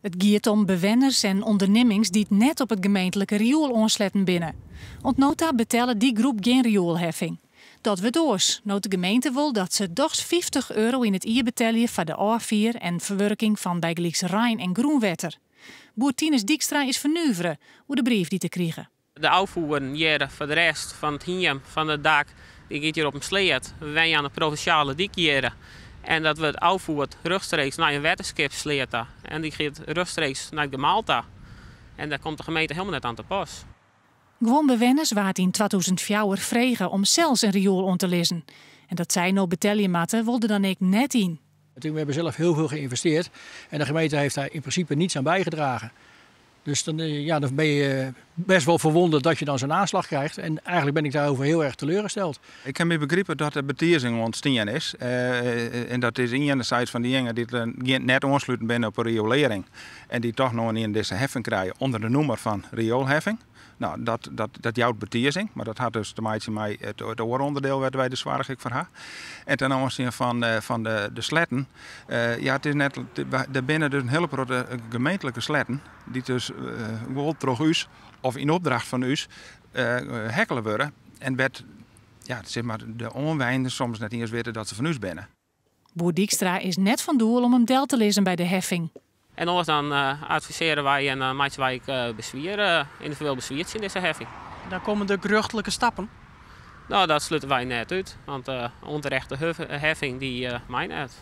It giet om bewenners en ûndernimmings dy't net op it gemeentlike rioel oansletten binne. Oant no ta betelle dy groep gjin rioelheffing. Dat wurdt oars, no't de gemeente wol dat se dochs 50 euro yn it jier betelje foar de ôffier en ferwurking fan bygelyks rein en grûnwetter. Boer Tinus Dykstra is fernuvere oer de brief dy't er krige. De ôffoeren hjir foar de rest fan it hiem, fan it dak, dy giet hjir op in sleat. We wenje oan de provinsjale dyk hjir en dat wurdt ôffoerd rjochtstreeks nei in wetterskipssleat ta. En dy giet rjochtstreeks nei it gemaal ta. En dêr komt de gemeente helemaal net oan te pas. Guon bewenners waard yn 2004 frege om sels in rioel oan te lizzen. En dat sy no betelje moatte, wol der dan ek net yn. We hebben zelf heel veel geïnvesteerd en de gemeente heeft daar in principe niets aan bijgedragen. Dus dan, ja, dan ben je best wel verwonderd dat je dan zo'n aanslag krijgt. En eigenlijk ben ik daarover heel erg teleurgesteld. Ik kin my begripe dat der betizing ûntstien is. En dat is ienderzijds fan diejingen dy't net oansluten binne op de riolearring en dy't toch no yn dizze heffing krije ûnder de noemer fan rioelheffing. No, dat, dat, dat jout betizing, mar dat hat dus te meitsjen mei it, it oare ûnderdiel wêr't wy de soarch ek foar ha. En ten oanzien fan, fan de, de sletten, ja, it is net, der binne dus in hiele protte gemeentlike sletten dy't dus wol troch ús of yn opdracht fan ús hekkele wurde en wêr't ja, sis mar, de oanwenners soms net iens witte dat se fan ús binne. Boer Dykstra is net fan doel om him del te lizzen by de heffing. En oars dan advisearje wy en dan meitsje wy ek beswier, yndividueel beswier tsjin dizze heffing. Dan komme der gerjochtlike stappen? No, dat slute wy net út, want ûnterechte heffing dy mei net.